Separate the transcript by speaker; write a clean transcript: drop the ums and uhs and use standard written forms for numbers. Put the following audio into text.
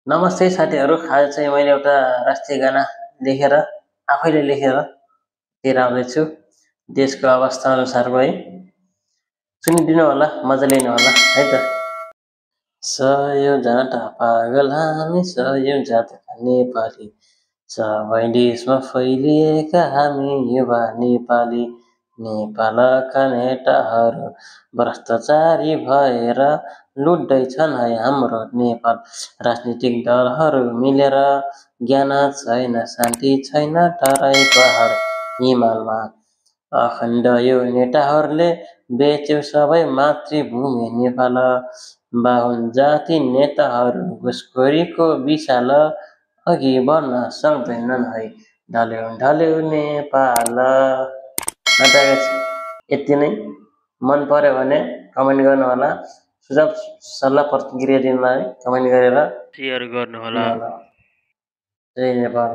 Speaker 1: नमस्ते साथीहरू। आज चाहिँ मैले एउटा राष्ट्रिय गाना लेखेर आफैले लेखेर लिएर आउँदैछु देशको अवस्था अनुसारको है। सुनिदिनु होला, मजा लिनु होला है त। सयौं जाँटा पागल हामी, सयौं जातका नेपाली, सबै देशमा फैलिएका हामी युवा नेपाली। नेपालका नेताहरू भ्रष्टाचारी भएर लुट्दैछन् है हाम्रो नेपाल। राजनीतिक दलहरू मिलेर ज्ञान छैन, शान्ति छैन तराई पहाड हिमालमा। अखण्ड यो नेताहरूले बेच्यो सबै मातृभूमि नेपाल। बाहुन जाति नेताहरू घुसखोरीको विशाल, अघि बढ्न सक्दैनन् है ढल्यो ढल्यो नेपाल। यति नै। मन पर्यो भने कमेन्ट गर्नु होला, सुझाव सल्लाह प्रतिक्रिया दिनलाई कमेन्ट गरेर
Speaker 2: शेयर गर्नु होला।
Speaker 1: जय नेपाल।